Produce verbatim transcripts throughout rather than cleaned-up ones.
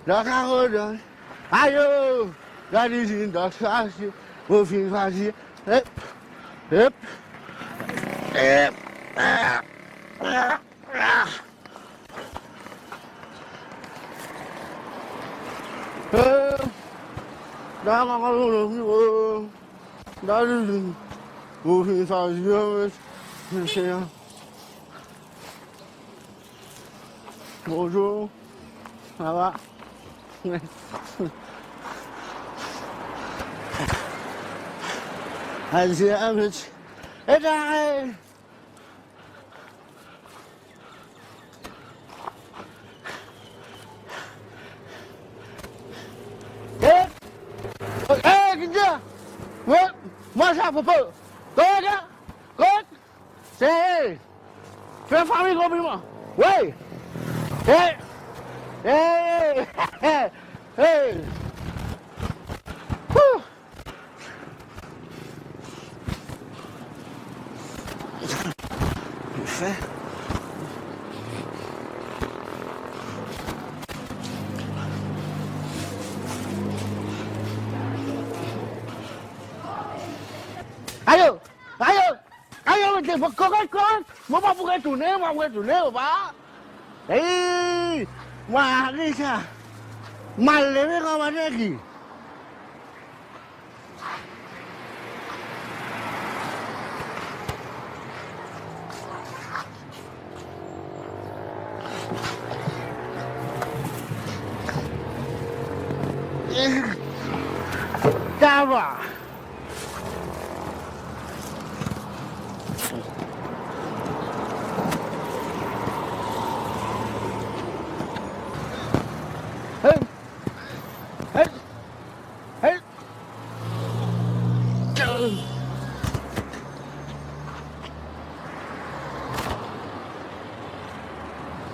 Dan karodan. Ayo! Dan lizinn, dan sasi, mo finn fazi. Ep! Ep! Ep! Ah! Ah! Eh! Dan karodan, oh! Dan lizinn, mo finn fazi, oh, mesi, mesi, hein. Bonjour. Ça va? Asie, asie. Eh, t'arrêtes. Eh! Eh, Kindia! Ouais, moi, j'ai un propos. Comment ça? Comment? Hey! Fer fami konpliman. Wey! Hey! Hey! Hey! Woo! Fin. Ayo! Ayo! Ayo, mo dir, kokoy, kokoy, mo pa pou retourne, mo pa pou retourne, mo pa. Ei, mo ariv sa. Mo leve gramatin ki. Sa va. Hey! Hey! Hey!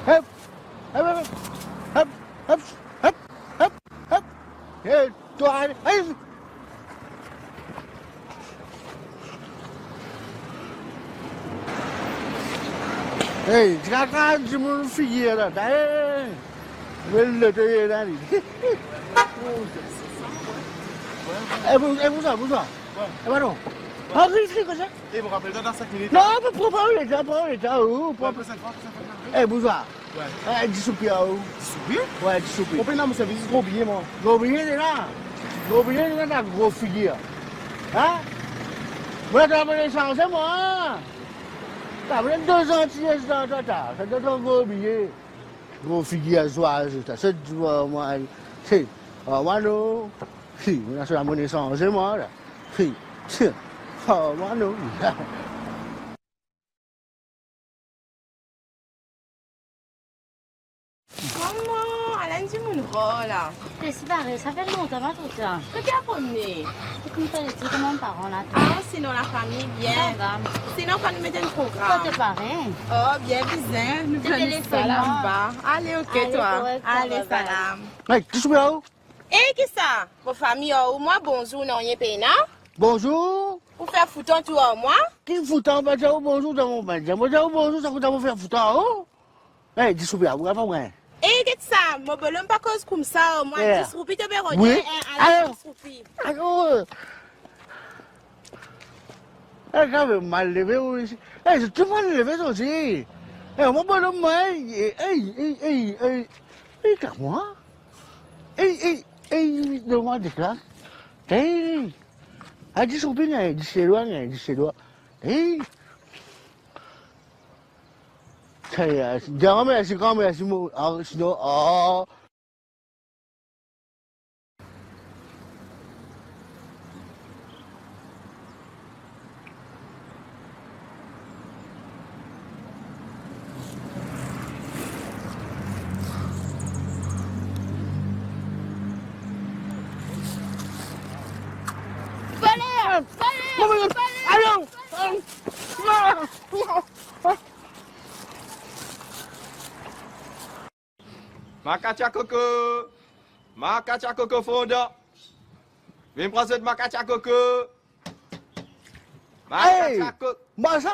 Hop! Hop, hop, hop. Hop, hop, hop, hop. Hey, twa, hey. Hey, ti kaka dimoun figir la, ta, hey. Wel, le, to, ye, la, li. Eh, bon, eh, bonsoir, bonsoir. Eh, pardon. Ah, oui, oui, comme ça. Eh, mo rapel twa dan sink minit. Non, mo pran pa leta, pran leta, ou, pran. Apre sink fwa, sink fwa. Eh, bonsoir. Wey. Eh, dis roupi, ou. Dis roupi? Wey, dis roupi. Ou pena mo servis, gro biye, mwa. Gro biye, li la. Gro biye, li la, gro figir. Hein? Mo la, to amenn sanze, mwa, hein? Ta amenn de zantiles dan twa, ta. Sa donn twa gro biye. Gro figir, zwazo, ta. Sa, mwa, se, ah, mwa, non. Si, mo la, sa amenn sanze, mwa, la. Si, si. Ah, mwa, non. Mama, ala enn dimoun rar la. Te sipare, sa fer lontan mo pa trouv twa. Kot to aprann li? Kot mo fer li, kouma paran la, twa? Ah, sinon lafami, bien. Sa va. Sinon, kan nou met enn program? Kot to pare? Oh, bien, bizin. Nou fer sa laba. Ale, ok, twa. Ale, salam. Hey, ki soupe, oh? Eh, kisa? Mo fami ar ou, mwa, bonzour, nanye pena. Bonzour. Ou fer foutan tou ar mwa? Ki foutan? Mo pa dir ou bonzour, dan mo pa dir. Mo dir ou bonzour, sa kouta mo fer foutan ar ou? Eh, dis roupi, ou pa mwa. Eh, get sa, mo bolom pa koz koumsa ar mwa, dis roupi to pe rod, eh, eh, ala dis roupi. Ayo. Eh, sa fer mal leve ou isi. Eh, se tou mal leve sa osi. Eh, mo bolom mwa, eh, eh, eh, eh, eh, eh, kak mwa. Eh, eh, eh, donn mwa dis la. Eh, ah, dis roupi, eh, dis lwa, eh, dis lwa. Eh. Sa ye, dir mersi, gran mersi, mo, ah, sinon, ah. Fale! Fale! Fale! Makatia koko! Makatia koko fondan! Vinn pran zot makatia koko! Makatia koko! Masa?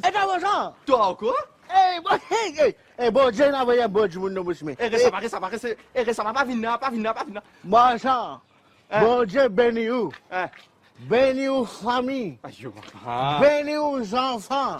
Eta masa? Twa ankor? Ey, bon, ey, ey, ey, Bondie inn avoy bon dimoun dan mo simin. Ey, res laba, res laba, res, ey, res laba, pa vinn la, pa vinn la, pa vinn la. Marsan, eh, Bondie beni ou. Eh. Beni ou fami. Ayo, papa. Beni ou zanfan.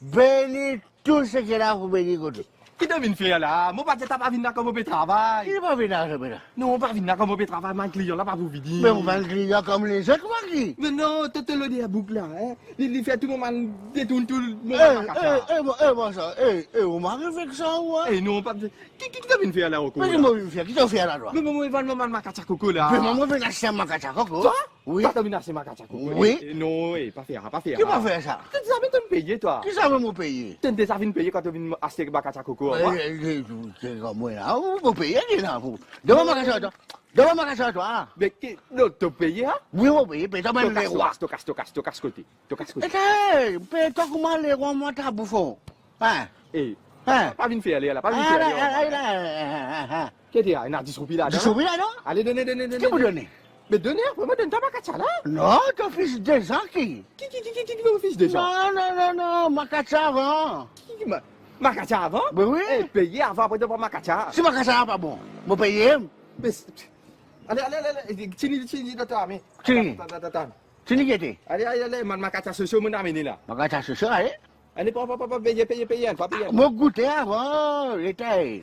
Beni tou seki ena pou beni kot ou. Ki to vinn fer la? Mo pa dir ta pa vinn la kan mo pe travay. Ki pa vinn la, sa pe la? Non, pa vinn la kan mo pe travay, bann klian la pa pou vini. Me bann klian kom lezot, kouma ki? Me non, to, to lode bouk la, eh. Li, li fer tou mo bann detourn tou mo bann makatcha. Eh, eh, eh, mo, eh, mo sa, eh, eh, ou mari fek sa ou, eh? Eh, non, pa, ki, ki, ki to vinn fer la ankor la? Me ki mo vinn fer? Ki to fer la, twa? Me mo, mo vann mo bann makatcha koko la. Me mo vinn aste makatcha koko. Twa? Wi. Twa to vinn aste makatcha koko? Wi. Eh, non, eh, pa fer sa, pa fer sa. Ki pa fer sa? To deza vinn peye, twa? Ki sa mo peye? To deza vinn peye kan to vinn aste makatcha koko, eh, eh, eh, eh, mo la, ou, mo peye, li la, ou. Donn mo makatcha, twa. Donn mo makatcha, twa, ah. Me ki, non, to peye, ah? Wi, mo peye, peye, to bann lerwa. To kas, to kas, to kas, to kas kote. To kas kote. Eh, peye twa kouma lerwa, mwa ta boufon. Hein? Eh, hein? Pa vinn fer ler la, pa vinn fer ler la. Ah, la, la, la, la, hein, hein, hein. Ki ete la, ena dis roupi ladan? Dis roupi ladan? Ale, done, done, done. Ki pou done? Me done, apre mo donn twa makatcha la. Non, to fis deza ki. Ki, ki, ki, ki, ki, ki to fis deza? Non, non, non, non, makatcha avan. Ki, ki, ma-, makatcha avan? Be wi. Eh, peye avan, apre to pran makatcha. Si makatcha pa bon, mo peye. Me s-, ale, ale, ale, ale, tini, tini, atann, me. Tini. Atann, atann, atann, atann. Tini ki ete? Ale, ale, ale, bann makatcha soso, mo amenn la. Makatcha soso, ale. Ale, pran, pran, pran, pran, peye, peye, peye, enn fwa, peye. Mo goute avan, letay.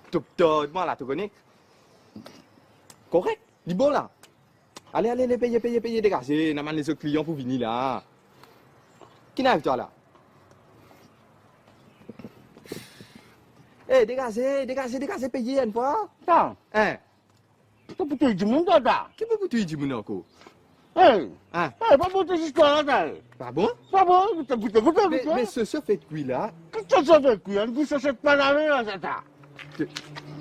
To, to, mwa la, to kone. Korek, li bon la. Ale, ale, ale, peye, peye, peye, degaze, ena bann lezot klian pou vini la. Ki ena avek twa la? Eh, degaze, degaze, degaze, peye enn fwa. Sa. Hein? To pou touy dimoun, twa, ta. Ki pou touy dimoun ankor? Hey! Hein? Hey, pa bon to zistwar la, ta, eh. Pa bon? Pa bon, goute, goute, goute, goute. Me, me soso fek kwi la. Ki soso fek kwi la? Nou soso pa lave la, sa, ta. Te-,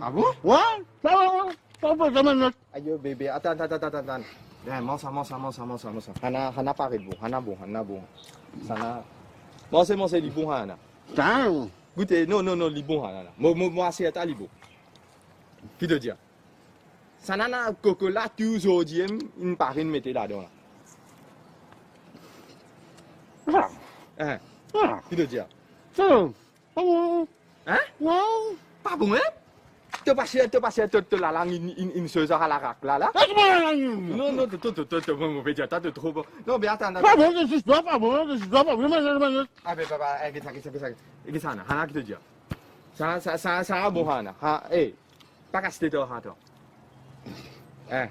ah bon? Wi, pa bon, pa bon, pa bon, pa bon. Ayo, bebe, atann, atann, atann, atann, atann. Eh, manz sa, manz sa, manz sa, manz sa, manz sa. Sa ena, sa ena paret bon, sa ena bon, sa ena bon. Sa ena. Manze, manze, li bon, sa ena. Sa. Goute, non, non, non, li bon, sa ena. Mo, mo, mo aster ta, li bon. Ki to dir? Sa nana koko la, tou zordi, em, inn pare inn mete ladan la. Ah. Hein? Ah. Ki to dir? Hmm. Pa bon. Hein? Non. Pa bon, hein? To pas, to pas, to, to lalang inn, inn, inn soz ar larak la, la? Eh, ki lalang? Non, non, to, to, to, to, to, mo, mo pe dir, to, to tro bon. Non, be atann, atann. Pa bon, se zistwar pa bon, se zistwar pa bon, manz, manz. Ah, be, papa, eh, get sa, get sa, get sa, get sa. Get sa, Ana, Ana, ki to dir? Sa, sa, sa, sa, bon, Ana. Ha, eh. Pa kas tet ar, atann. Hein?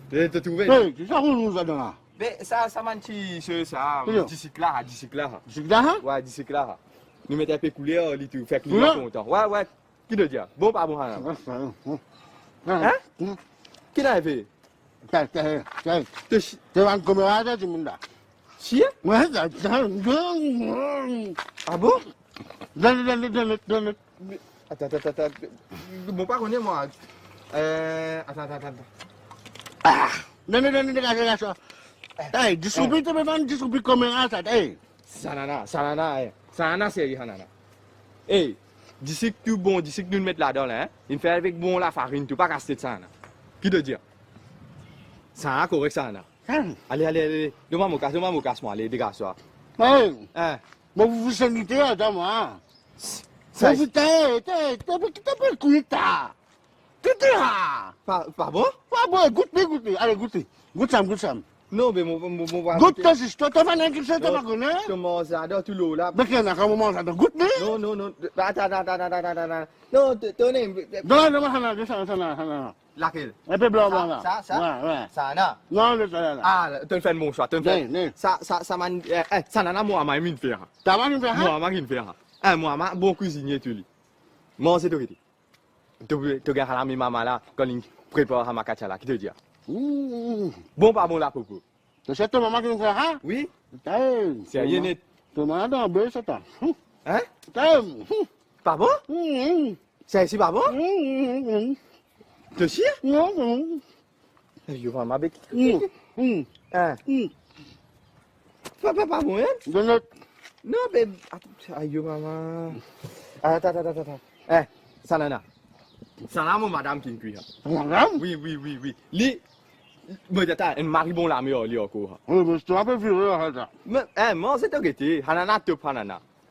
To, to trouve? Hey, ki sa ou trouv ladan la? Be, sa, sa bann ti, se, sa, disik la, disik la. Disik la, ha? Wi, disik la, ha. Nou met enpe kouler, li tou, fer klian kontan. Wi, wi. Ki to dir? Bon, pa bon, Ana? Hein? Hein? Ki ena arive? Sa, sa, sa. To si- To bann komera sa, dimoun la. Si? Wi, sa, sa. Ah bon? Donn, donn, donn, donn. Atann, atann, atann, atann. Mo pa kone, mwa. Eh, atann, atann, atann, atann. Ah! Non, non, non, non, non, non, non. Eh, dis roupi, to pe vann dis roupi komera sa, eh. Sa nana, sa nana, eh. Sa nana serye, sa nana. Eh, disik tou bon, disik nou met ladan la, hein. Inn fer avek bon lafarinn tou, pa kas tet sa nana. Ki to dir? Sa nana korek sa nana. Hmm. Ale, ale, ale, ale. Donn mwa mo kas, donn mwa mo kas, mwa, ale, degaz twa. Hey! Hein? Mo pou fis enn liter, atann mwa. Sa- Mo pou te, te, te, te, te, te, te, Tete, ah! Pa, pa bon? Pa bon, gout li, gout li. Ale, gout li. Gout sa, gout sa. Non, be mo, mo, mo, mo... Gout to zis, to, to pa ena kiksoz to pa kone. To manz ladan tou lor la. Be ki ena kan mo manz ladan, gout li. Non, non, non. Atann, atann, atann. Non, to, to ne... Non, non, sa nana, sa nana, sa nana. Lakel? Enpe blan, blan la. Sa, sa? Wi, wi. Sa nana? Non, le sa la. Ah, to fer enn bon swa, to fer. Non, non. Sa, sa, sa bann, eh, eh, sa nana mo mama inn fer. Ta mama inn fer, hein? Mo mama inn fer. Eh, mo mama bon kwizinie tou li. Manze to gete. To, to gagn lame mama la, kan li prepar sa makatcha la, ki to dir? Mm. Bon pa bon lapopo? To sir to mama ki fer sa? Wi. Serye net. To mama dan be sa ta. Hein? Pa bon? Mm. Serye pa bon? Mm. To sir? Non, non. Yo, mama, be ki... Mm, mm. Hein? Mm. Pa, pa, pa bon, hein? Donn lot. Non, be, atann, ayo, mama. Atann, atann, atann, atann. Eh, sa nana. Sa nana mo madam ki inn kwi, hein. Madam? Wi, wi, wi, wi. Li, mo dir twa, enn mari bon lame ar li ankor, hein. Wi, me to pe vire la, sa. Me, eh, manze to gete, sa nana top, sa nana.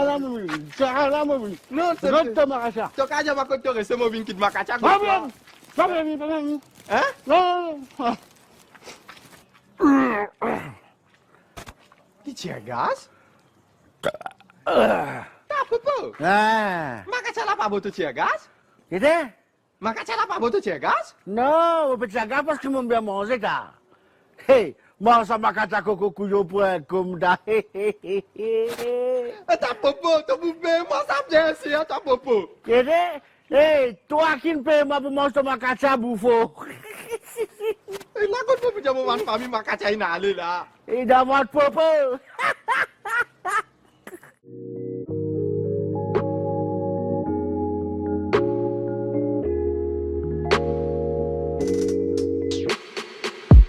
Ala mo vini, ala mo vini. Non, se Rod to makatcha. To kapav dir mwa kot to reste, mo vinn kit makatcha. Pa vini, pa vini, pa vini. Hein? Non, non, non. Li tir gaz? Ta popo. Ah. Makatcha la pa bon to tir gaz? Ete? Makatcha la pa bon to tir gaz? Non, mo pe tir gaz parski mo bien manze ta. Hey, manz sa makatcha koko kouyon pwin kom ta. E ta popo, to pou pey mwa sa bien sir, ta popo. Ete? Hey, twa ki'nn pey mwa pou manz to makatcha, boufo. E la kot mo pou dir mo bann fami makatcha inn ale la? E dan vant popo.